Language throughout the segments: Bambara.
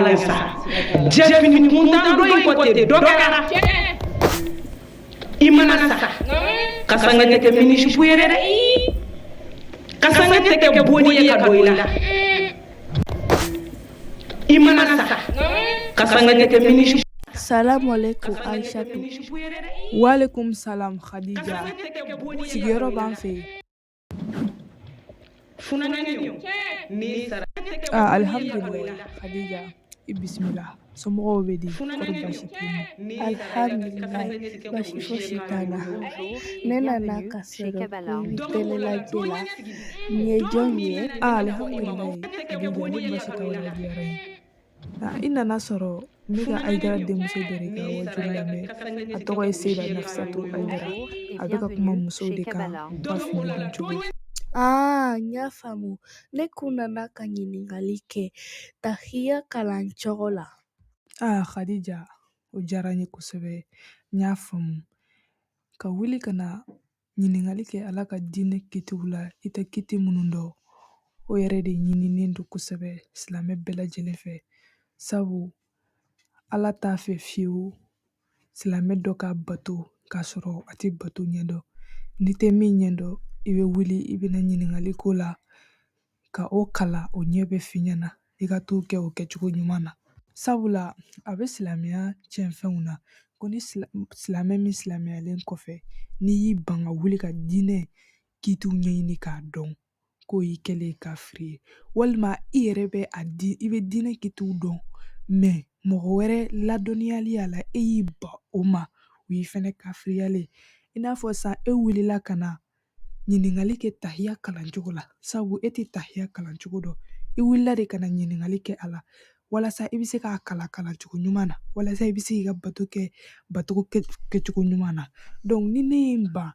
ɲɛ sa. Jɛfini kuntan dɔ in kɔ ten, dɔ kɛra. I mana sa, kasange tɛ kɛ mini-jupe ye dɛ, kasange tɛ kɛ bonni ye ka don i la. I mana sa, kasange tɛ kɛ mini-jupe. Salamu alaikum, Aishatu. Walekum salam, Khadija. Sigiyɔrɔ b'an fɛ yen. Ah, alhamdulillah, Khadija. I bisimila. Somɔgɔw bɛ di? Kɔri baasi t'i la? Alhamdulillah, basi fosi t'an na. Ne nana ka sɔrɔ ko i bɛ télé lajɛ la. Nin ye jɔn ye? Ah, alhamdulillah, Khadija, ni basi t'aw la, diyara n ye. Ah, i nana sɔrɔ n bɛ ka Ayidara denmuso dɔ de ka wajuli lamɛn. A tɔgɔ ye Seyida Nafisatu Ayidara. A bɛ ka kuma musow de kan, u ka fini don cogo. Ah, n y'a faamu. Ne kun nana ka ɲininkali kɛ tahiya kalan cogo la. Ah, Khadija, o diyara n ye kosɛbɛ. N y'a faamu. Ka wuli ka na ɲininkali kɛ Ala ka diinɛ kitiw la, i tɛ kiti minnu dɔn, o yɛrɛ de ɲininen don kosɛbɛ silamɛ bɛɛ lajɛlen fɛ. Sabu Ala t'a fɛ fiyewu silamɛ dɔ ka bato k'a sɔrɔ a tɛ bato ɲɛdɔn. N'i tɛ min ɲɛdɔn, i bɛ wuli i bɛna ɲininkali ko la ka o kalan, o ɲɛ bɛ f'i ɲɛna, i ka t'o kɛ o kɛcogo ɲuman na. Sabula a bɛ silamɛya tiɲɛfɛnw na ko ni silamɛ min silamɛyalen kɔfɛ, n'i y'i ban ka wuli ka diinɛ kitiw ɲɛɲini k'a dɔn, k'o y'i kɛlen ye kafiri ye. Walima i yɛrɛ bɛ a di, i bɛ diinɛ kitiw dɔn, mɛ mɔgɔ wɛrɛ ladɔnniyali a la, e y'i ban o ma, o y'i fɛnɛ kafiriyalen ye. I n'a fɔ sisan e wulila ka na ɲininkali kɛ tahiya kalancogo la, sabu e tɛ tahiya kalancogo dɔn. I wulila de ka na ɲininkali kɛ a la walasa i bɛ se k'a kalan kalancogo ɲuman na, walasa i bɛ se k'i ka bato kɛ bato kɛcogo ɲuman na. Donc ni ne ye n ban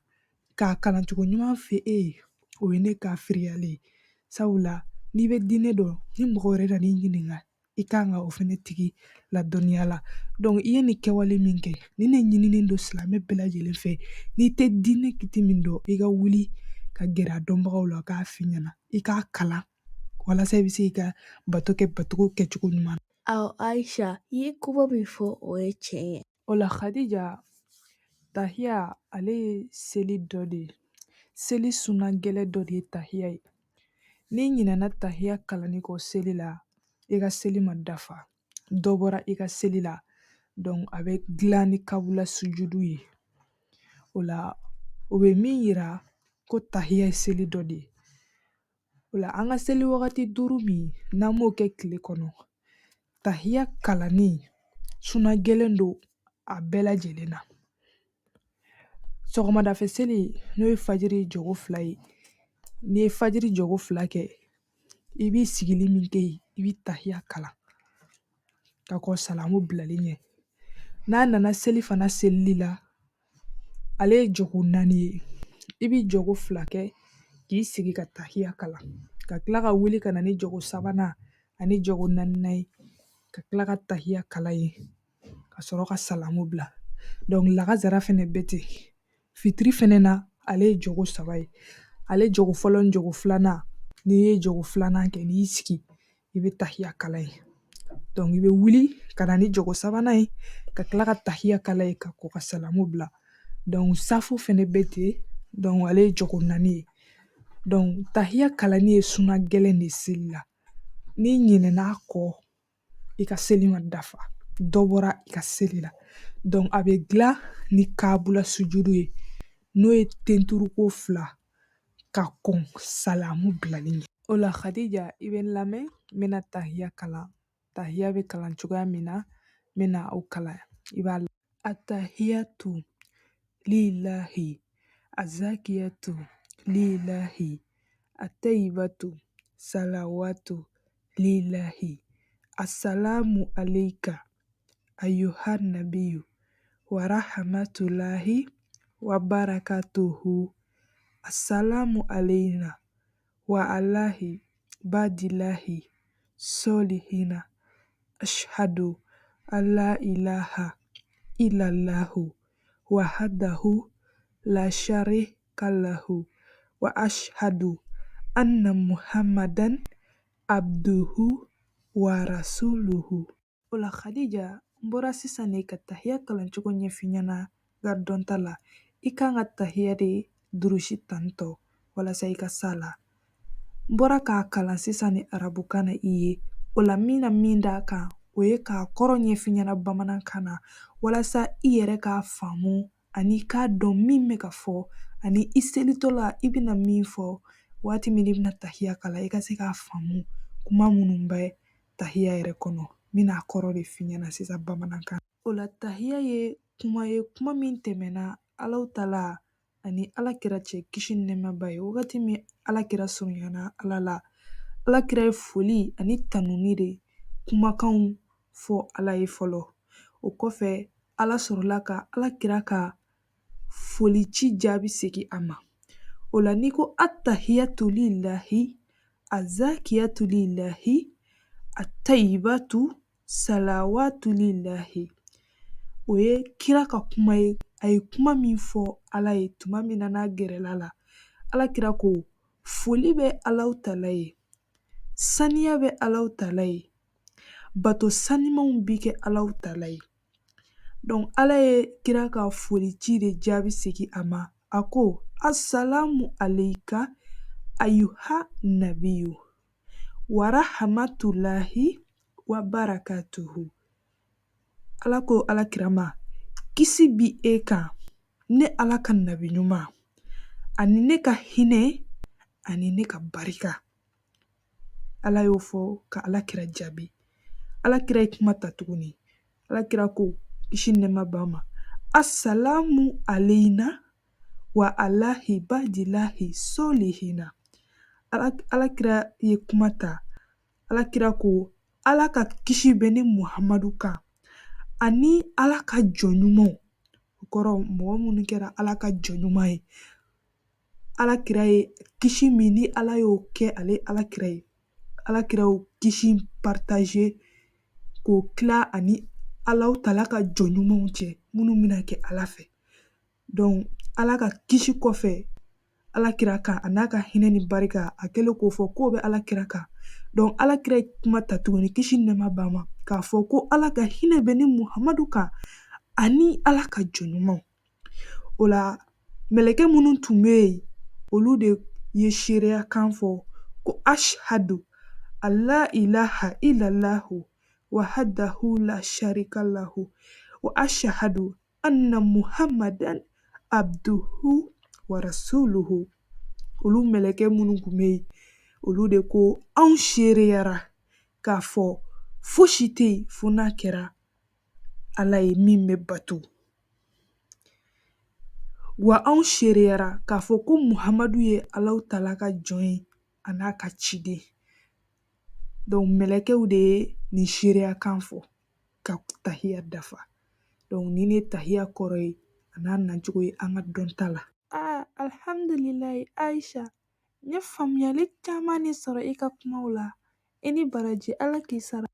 k'a kalancogo ɲuman fɛ e ye, o ye ne kafiriyalen ye. Sabula n'i bɛ diinɛ dɔn, ni mɔgɔ wɛrɛ nan'i ɲininka, i kan ka o fɛnɛ tigi ladɔnniya la. Donc i ye nin kɛwale min kɛ, ni ne ɲininen don silamɛ bɛɛ lajɛlen fɛ, n'i tɛ diinɛ kiti min dɔn, i ka wuli ka gɛrɛ a dɔnbagaw la k'a f'i ɲɛna, i k'a kalan walasa i bɛ se k'i ka bato kɛ batogo kɛcogo ɲuman na. Awɔ, Aisha, i ye kuma min fɔ, o ye tiɲɛ ye. O la Khadija, tahiya ale ye seli dɔ de ye. Seli suna gɛlɛn dɔ de ye tahiya ye. N'i ɲinɛna tahiya kalanni kɔ seli la, i ka seli ma dafa. Dɔ bɔra i ka seli la. Donc a bɛ dilan ni kabula sujudu ye. O la, o bɛ min yira ko tahiya ye seli dɔ de ye. O la, an ka seli wagati 5 min n'an b'o kɛ tile kɔnɔ, tahiya kalanni suna gɛlɛn don a bɛɛ lajɛlen na. Sɔgɔmadafɛ seli, n'o ye fajiri jɔgo 2 ye, n'i ye fajiri jɔgo 2 kɛ, i b'i sigili min kɛ yen, i bɛ tahiya kalan ka kɔn salamu bilali ɲɛ. N'a nana seli fana selili la, ale ye jɔgo 4 ye. I bɛ jɔgo 2 kɛ k'i sigi ka tahiya kalan, ka tila ka wuli ka na ni jɔgo 3nan ani jɔgo 4nan ye, ka tila ka tahiya kalan yen, ka sɔrɔ ka salamu bila. Donc lagazara fɛnɛ bɛ ten. Fitiri fɛnɛ na, ale ye jɔgo 3 ye. Ale jɔgo fɔlɔ ni jɔgo 2nan, n'i ye jɔgo 2nan kɛ, n'i y'i sigi, i bɛ tahiya kalan yen. Donc i bɛ wuli ka na ni jɔgo 3nan ye, ka tila ka tahiya kalan yen, ka kɔn ka salamu bila. Donc safo fɛnɛ bɛ ten. Donc ale ye jɔgo 4 ye. Donc tahiya kalanni ye suna gɛlɛn de seli la. N'i ɲinɛna a kɔ, i ka seli ma dafa, dɔ bɔra i ka seli la. Donc a bɛ dilan ni kabula sujudu ye, n'o ye tenturuko 2 ka kɔn salamu bilali ɲɛ. O la Khadija, i bɛ n lamɛn, n bɛna tahiya kalan. Tahiya bɛ kalan cogoya min na, n bɛna o kalan. I b'a Atahiyatu lillahi, azakiyatu lillahi, atayibatu salawatu lillahi, assalamu alayka ayyuhan nabiyyu wa rahmatullahi wa barakatuhu, assalamu alayna wa alahi badillahi solihina, ashhadu an la ilaha illallahu wahdahu la sharika lahu wa ashhadu anna muhammadan abduhu wa rasuluhu. O la Khadija, n bɔra sisan de ka tahiya kalancogo ɲɛf'i ɲɛna ka dɔnta la. I kan ka tahiya de durusi tantɔ walasa i ka s'a la. N bɔra k'a kalan sisan ni arabukan na i ye. O la n bɛna min d'a kan, o ye k'a kɔrɔ ɲɛf'i ɲɛna bamanankan na walasa i yɛrɛ k'a faamu ani k'a dɔn min bɛ ka fɔ, ani i selitɔ la i bɛna min fɔ waati min i bɛna tahiya kalan, i ka se k'a faamu kuma minnu bɛ tahiya yɛrɛ kɔnɔ. N bɛna a kɔrɔ de f'i ɲɛna sisan bamanankan. O la tahiya ye kuma ye, kuma min tɛmɛna Alahu Taala ani Ala kira cɛ, kisi ni nɛɛma b'a ye. Wagati min Ala kira surunyana Ala la, Ala kira ye foli ani tanuni de kumakanw fɔ Ala ye fɔlɔ. O kɔfɛ Ala sɔrɔla ka Ala kira ka foli ci jaabi segin a ma. O la n'i ko atahiyatu lillahi, azakiyatu lillahi, atayibatu salawatu lillahi, o ye kira ka kuma ye. A ye kuma min fɔ Ala ye tuma min na n'a gɛrɛla la, Ala kira ko foli bɛ Alahu Taala ye, saniya bɛ Alahu Taala ye, bato sanimanw bi kɛ Alahu Taala ye. Donc Ala ye kira ka foli ci de jaabi segin a ma. A ko assalamu alayka ayuha nabiyu wa rahmatulahi wa barakatuhu. Ala ko Ala kira ma, kisi bi e kan, ne Ala ka nabi ɲuman, ani ne ka hinɛ ani ne ka barika. Ala y'o fɔ ka Ala kira jaabi. Ala kira ye kuma ta tuguni. Ala kira ko kisi ni nɛɛma b'a ma, assalamu alayna wa ala ibadilahi solihina. Ala kira ye kuma ta. Ala kira ko Ala ka kisi bɛ ne Muhamadu kan ani Ala ka jɔn ɲumanw. O kɔrɔ mɔgɔ minnu kɛra Ala ka jɔn ɲuman ye. Ala kira ye kisi min ni Ala y'o kɛ ale Ala kira ye, Ala kira y'o kisi partager k'o tila ani Alahu Taala ka jɔn ɲumanw cɛ minnu bɛna kɛ Ala fɛ. Donc Ala ka kisi kɔfɛ Ala kira kan a n'a ka hinɛ ni barika, a kɛlen k'o fɔ k'o bɛ Ala kira kan. Donc Ala kira ye kuma ta tuguni, kisi ni nɛɛma b'a ma, k'a fɔ ko Ala ka hinɛ bɛ ni Muhamadu kan ani Ala ka jɔn ɲumanw. O la mɛlɛkɛ minnu tun bɛ yen, olu de ye seereya kan fɔ ko ashadu alla ilaha illallahu wahdahu la sharika lahu wa ashhadu anna muhammadan abduhu wa rasuluhu. Olu mɛlɛkɛ minnu tun bɛ yen, olu de ko anw seereyara k'a fɔ fosi tɛ yen fo n'a kɛra Ala ye min bɛ bato, wa anw seereyara k'a fɔ ko Muhamadu ye Alahu Taala ka jɔn ye a n'a ka ciden. Donc mɛlɛkɛw de ye nin seereya kan fɔ ka tahiya dafa. Donc nin de ye tahiya kɔrɔ ye a n'a nacogo ye an ka dɔnta la. Alhamdulilayi Aisha, n ye faamuyali caman de sɔrɔ i ka kumaw la. I ni baraji, Ala k'i sara.